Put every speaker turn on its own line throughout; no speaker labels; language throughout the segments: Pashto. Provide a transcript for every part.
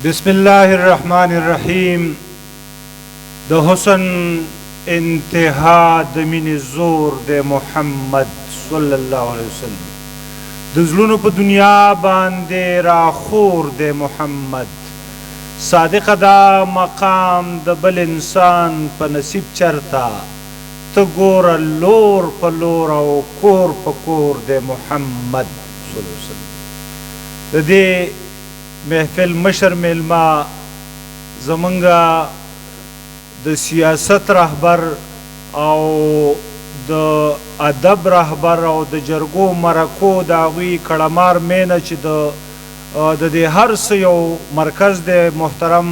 بسم الله الرحمن الرحیم. د حسن انتها، د مینې زور د محمد صلی الله علیه وسلم، د زړونو په دنیا باندې راخور د محمد. صادقه دا مقام د بل انسان په نصیب چرته، ته ګوره لور په لور او کور په کور د محمد صلی الله علیه وسلم. د دې محفل مشر میلمه، زمونږ د سیاست رهبر او د ادب رهبر او د جرګو مرکو د هغوی کړمار مینه چې د دې هر څه یو مرکز دی، محترم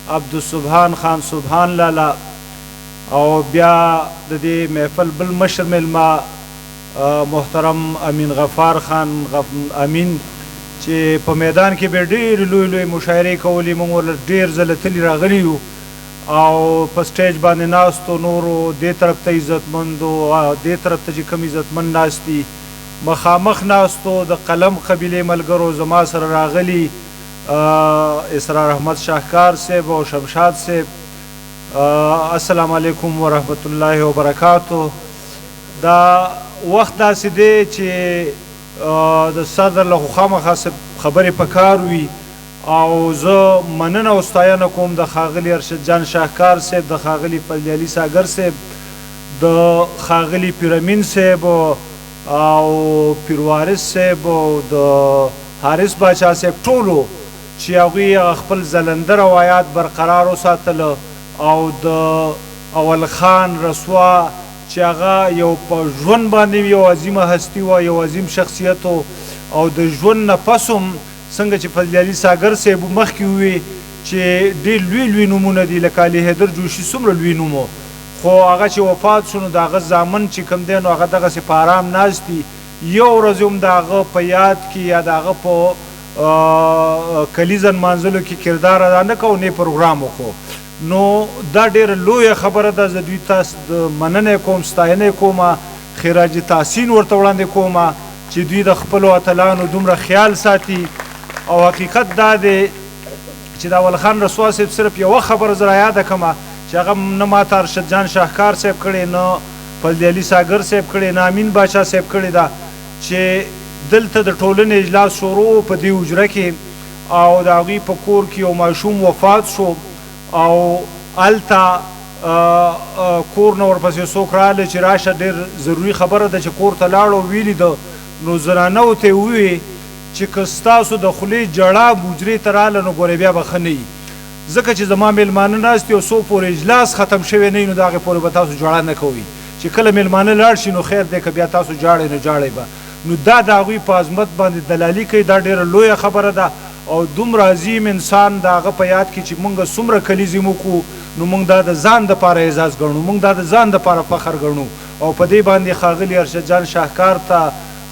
عبدالسبحان خان سبحان لالا، او بیا د دې محفل بل مشر میلمه محترم امین غفار خان امین چې په میدان کې به ډېر لوی لوی مشاعرې کولې، موږ ورله ډېر ځله تلي راغلي یو او په سټیج باندې ناستو نورو دې طرف ته عزتمندو، دې طرف ته چې کوم عزتمند ناست دي، مخامخ ناستو د قلم قبیلې ملګرو، زما سره راغلي اسرار احمد شاهکار صاحب او شمشاد صاحب، السلام علیکم ورحمت الله وبرکاتو. دا وخت داسې دی چې د صدر له خامخا خبرې پکار وي، او زه مننه او ستاینه کوم د ښاغلي ارشد جان شاهکار صاحب، د ښاغلي فضل علي ساګر صاحب، د ښاغلي پیرامین صاحب او پیروارث صاحب او د حارث باچا صاحب ټولو چې هغوی هغه خپل ځلنده روایات برقرار وساتل، او د اول خان رسوا چې هغه یو په ژوند باندې یو عظیمه هستی وه، یو عظیم شخصیت، او د ژوند نه پس هم څنګه چې فضل علي ساګر صاحب مخکې ووی چې ډېر لوی لوی نومونه دي، لکه علي حیدر جوشي څومره لوی نوم، خو هغه چې وفات شو نو د هغه زامن چې کوم دی نو هغه دغسې په آرام ناست دي، یو ورځ هم د هغه په یاد کې یا د هغه په کلیزه نمانځلو کې کردار ادا نه کوو، نه پروګرام وکړو. نو دا ډېره لویه خبره ده. زه دوی ته مننه کوم، ستاینه کوم، خراج تحسین ورته وړاندې کوم چې دوی د خپلو اتلانو دومره خیال ساتي. او حقیقت دا دی چې د اول خان رسوا صاحب صرف یوه خبره زه رایاده کړم چې هغه نه ماته ارشد جان شاهکار صاحب کړې، نه فضل علي ساګر صاحب کړې، نه امین باچا صاحب کړې ده، چې دلته د ټولنې اجلاس شروع په دې حجره کې او د هغوی په کور کې یو ماشوم وفات شو، او هلته کور نه ورپسې څوک راغله چې راشه، ډېر ضروري خبره ده. چې کور ته لاړو ویلي ده نو زنانو ته یې ووی چې که ستاسو د خولې جړا حجرې ته راغله نو ګورې بیا به ښه نه وي، ځکه چې زما میلمانه ناست دي او څو پورې اجلاس ختم شوی نه نو د هغې پورې به تاسو جړا نه کوئ، چې کله میلمانه لاړ شي نو خیر دی، که بیا تاسو جاړئ نو جاړئ به. نو دا د هغوی په عظمت باندې دلالي کوي. دا ډېره لویه خبره ده، او دومره عظیم انسان د هغه په یاد کې چې مونږ څومره کلیزې وکړو نو مونږ دا د ځان دپاره اعزاز ګڼو، مونږ دا د ځان دپاره فخر ګڼو. او په دې باندې ښاغلي ارشد جان شاهکار ته،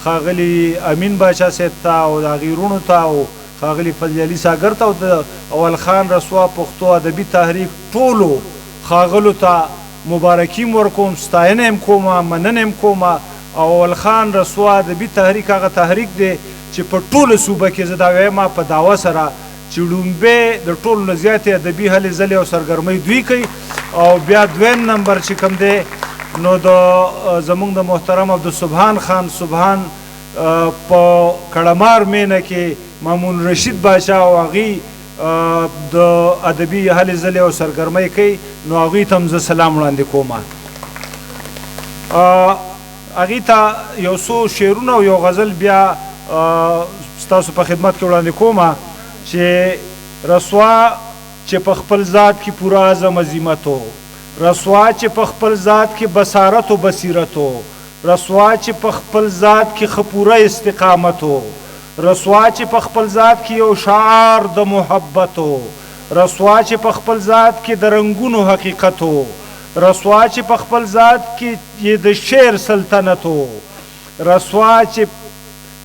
ښاغلي امین باچا صاحب ته او د هغې وروڼو ته او ښاغلي فضل علي ساګر ته او د اول خان رسوا پښتو ادبي تحریک ټولو ښاغلو ته مبارکي هم ورکوم، ستاینه هم کوم، مننه هم کوم. او اول خان رسوا ادبي تحریک هغه تحریک دی چې په ټوله صوبه کې زه دا وایم په دعوه سره چې ړومبی د ټولو نه زیاتې ادبي هلې ځلې او سرګرمۍ دوی کوي، او بیا دویم نمبر چې کوم دی نو د زمونږ د محترم عبدالسبحان خان سبحان په کړمار مینه کې مامون رشید باچا او هغوی د ادبي هلې ځلې او سرګرمۍ کوي، نو هغوی ته هم زه سلام وړاندې کوم. هغوی ته یو څو شعرونه او یو غزل بیا ستاسو په خدمت کې وړاندې کوم چې رسوا چې په خپل ذات کې پوره عزم عزیمت و، رسوا چې په خپل ذات کې بصارت و بصیرت و، رسوا چې په خپل ذات کې ښه پوره استقامت و، رسوا چې په خپل ذات کې یو شعار د محبت و، رسوا چې په خپل ذات کې د رنګونو حقیقت و، رسوا چې په خپل ذات کې یې د شعر سلطنت و، رسوا چې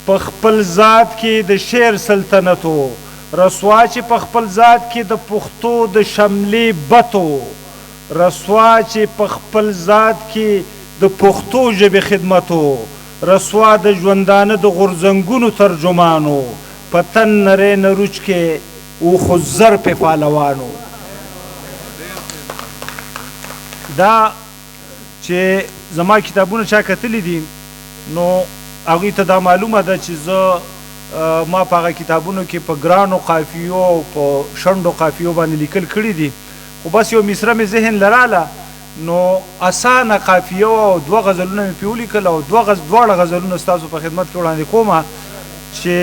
په خپل ذات کې د شعر سلطنت و، رسوا چې په خپل ذات کې د پښتو د شملې بت و، رسوا چې په خپل ذات کې د پښتو ژبې خدمت و، رسوا د ژوندانه د غورځنګونو ترجمان و، په تن نری نروچ کې او خو زر په فالوانو. دا چې زما کتابونه چا کتلي دي نو هغوی ته دا معلومه ده چې زه ما په هغه کتابونو کې په ګرانو قافیو او په شنډو قافیو باندې لیکل کړي دي، خو بس یو مصره مې ذهن له راله نو اسانه قافیه وه او دوه غزلونه مې پرې ولیکل او دوه غز دواړه غزلونه ستاسو په خدمت کې وړاندې کوم چې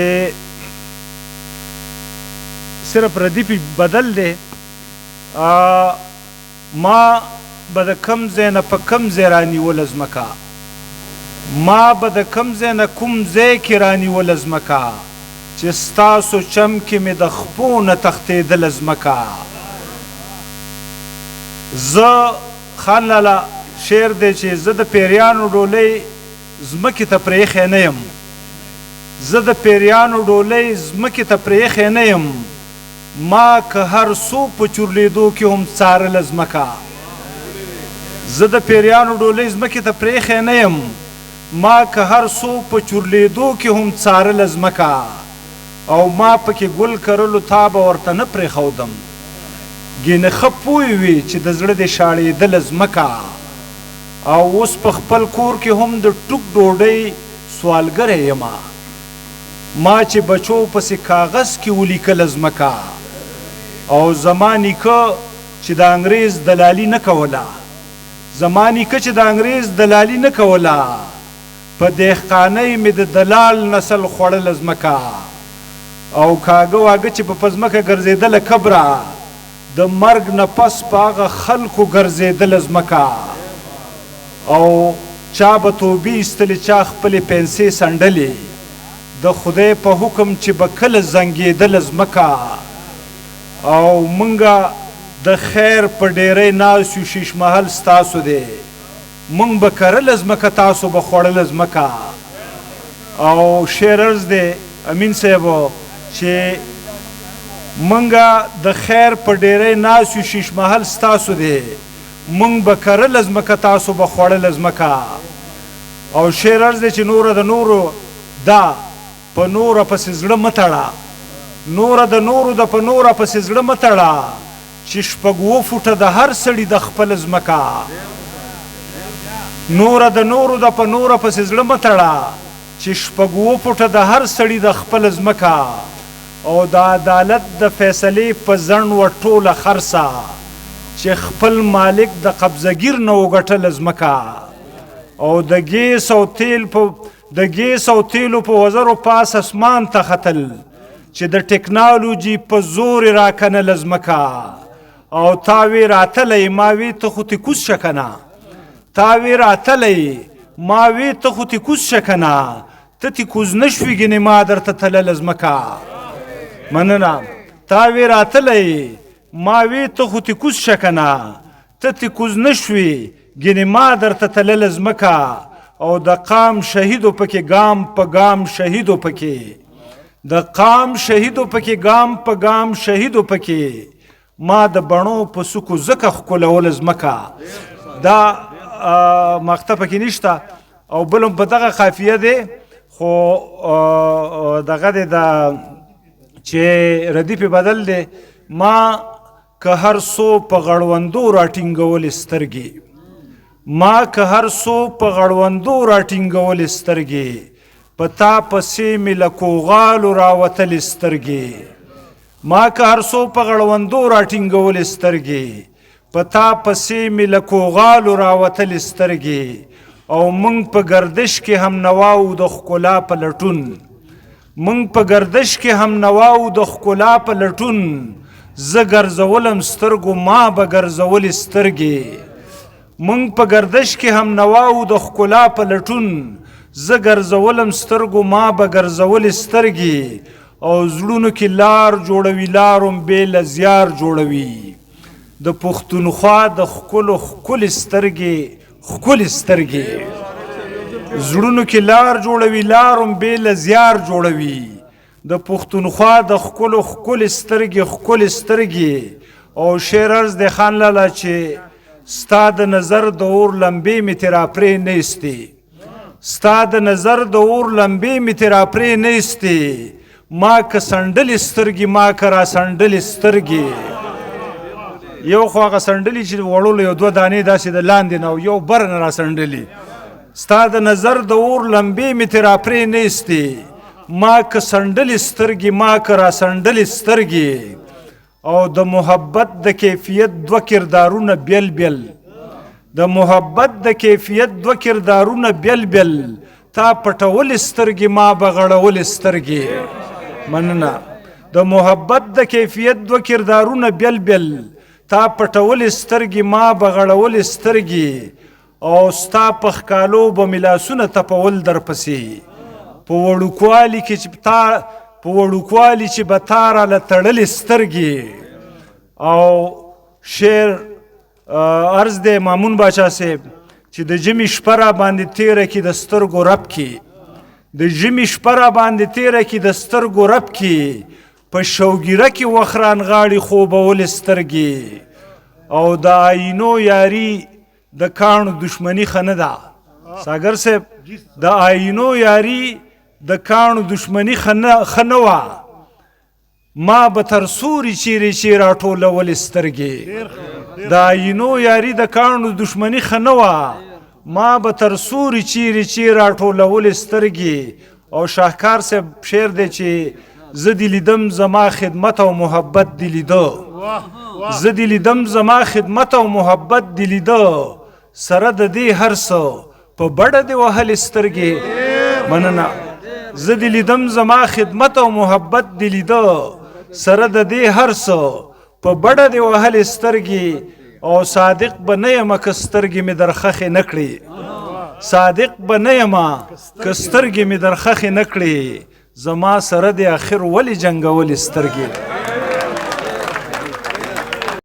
صرف ردیف بدل دی. ما به د کوم ځای نه په کوم ځای رانیوله ځمکه، ما به د کوم ځای نه کوم ځای کې رانیوله ځمکه، چې ستاسو چم کې مې د خپو نه تښتېدله ځمکه. زه خان لالا شعر دی چې زه د پیریانو ډولۍ ځمکې ته پرېښی نه یم، زه د پیریانو ډولۍ ځمکې ته پرېښی نه یم، ما که هر څو په چورلېدو کې هم څارله ځمکه. زه د پېریانو ډولۍ ځمکې ته پرېښی نه یم، ما که هر څو په چورلېدو کې هم څارله ځمکه او ما پکې ګل کرلو تا به ورته نه پرېښودم، ګینې ښه پوه وې چې د زړه دې شاړېدله ځمکه او اوس په خپل کور کې هم د ټوک ډوډۍ سوالګری یمه. ما چې بچو پسې کاغذ کې ولیکله ځمکه او زما نیکه چې د انګریز دلالي نه کوله، زما نیکه چې د انګریز دلالي نه کوله، په دهقانۍ مې د دلال نسل خوړله ځمکه او کاږه واږه چې په ځمکه ګرځېدله کبره د مرګ نه پس په هغه خلکو ګرځېدله ځمکه او چا به توبې ایستلې چا خپلې پنسې څنډلې د خدای په حکم چې به کله زنګېدله ځمکه او مونږه د خیر په ډېرۍ ناست یو شیش محل ستاسو دی مونږ به کرله ځمکه تاسو به خوړله ځمکه. او شعر عرض دی امین صاحب چې مونږه د خیر په ډېرۍ ناست یو شیش محل ستاسو دی مونږ به کرله ځمکه تاسو به خوړله ځمکه. او شعر عرض دی چې نوره د نورو دا په نوره پسې زړه مه تړه، نوره د نورو د په نوره پسې زړه مه تړه، چې شپږ اووه فوټه د هر سړي د خپله ځمکه. نوره د نورو د په نوره پسې زړه مه تړه، چې شپږ اووه فوټه د هر سړي د خپله ځمکه. او د عدالت د فیصلې په ځنډ وه ټوله خرڅه، چې خپل مالک د قبضه ګیر نه وګټله ځمکه. او د ګیس او تیل په د ګیس او تیلو په وزرو پاس اسمان ته ختل، چې د ټکنالوجي په زور یې راکنله ځمکه. او تا وی راتلی ما وی ته خو تې کوز شه که نه، تا وی راتلی ما وی ته خو تې کوز شه که نه، ته تې کوز نه شوې ګینې ما درته تلله ځمکه. مننه. تا وی راتلی ما وی ته خو تې کوز شه که نه، ته تې کوز نه شوې ګینې ما درته تلله ځمکه. او د قام شهیدو پکې ګام په ګام شهیدو پکې، د قام شهیدو پکې ګام په ګام شهیدو پکې، ما د بڼو په سکو ځکه ښکلوله ځمکه. دا مقطع پکې نشته او بل هم په دغه قافیه دی، خو دغه دی دا چې ردیف بدل دی. ما که هر څو په غړوندو راټینګولې سترګې، ما که هر څو په غړوندو راټینګولې سترګې، په تا پسې مې له کوغالو راوتلې سترګې. ما که هر څو په غړوندو راټینګولې سترګې، په تا پسې مې له کوغالو راوتلې سترګې. او مونږ په ګردش کې هم نواو د ښکلا په لټون، مونږ په ګردش کې هم نواو د ښکلا په لټون، زه ګرځولم سترګو ما به ګرځولې سترګې. مونږ په ګردش کې هم نواو د ښکلا په لټون، زه ګرځولم سترګو ما به ګرځولې سترګې. او زړونو کې لار جوړوي لارم بې له زیار جوړوي، د پښتونخوا د ښکلو ښکلې سترګې ښکلې سترګې. زړونو کې لار جوړوي لارم بې له زیار جوړوي، د پښتونخوا د ښکلو ښکلې سترګې ښکلې سترګې. او شعر عرض دی خان لالا چې ستا د نظر د اور لمبې مې ترې راپرې نه ایستې، ستا د نظر د اور لمبې مې ترې راپرې نه ایستې، ما که سنډلې سترګې، ما که را سنډلې سترګې. یو خو هغه سنډلې چې وړولو یو دوه دانې داسې د لاندې نه او یو بر نه را سنډلې. ستا د نظر د اور لمبې مې ترې راپرې نه ایستې، ما که سنډلې سترګې، ما که را سنډلې سترګې. او د محبت د کیفیت دوه کردارونه بیل بیل، د محبت د کیفیت دوه کردارونه بیل بیل، تا پټولې سترګې، ما به غړولې سترګې. مننه. د محبت د کیفیت دوه کردارونه بیل بیل، تا پټولې سترګې، ما به غړولې سترګې. او ستا په ښکالو به مې لاسونه تپول درپسې، په وړوکوالي کې چې تا په وړوکوالي چې به تا راله تړلې سترګې. او شعر عرض دی مامون باچا صاحب چې د ژمي شپه را باندې تېره کې د سترګو رپ کې، د ژمي شپه را باندې تېره کې د سترګو رپ کې، په شوګیره کې وخران غاړي خوبولې سترګې. او د آینو یاري د کاڼو دښمني ښه نه ده. ساګر صاحب، د آینو یاري د کاڼو دښمني ښه نه وه، ما به تر سوري چیرې چې راټولولې سترګې. د آینو یاري د کاڼو دښمني ښه نه وه، ما به تر سوري چیرې چې راټولولې سترګې. او شاهکار صاحب شعر دی چې زه دې لیدم زما خدمت او محبت دې لیده، زه دې لیدم زما خدمت او محبت دې لیده، سره د دې هر څه په بډه دې وهلې سترګې. مننه. زه دې لیدم زما خدمت او محبت دې لیده، سره د دې هر څه په بډه دې وهلې سترګې. او صادق به نه یمه که سترګې مې درخښې نه کړې، صادق به نه یمه که سترګې مې درخښې نه کړې، زما سره دې اخر ولې جنګولې سترګې.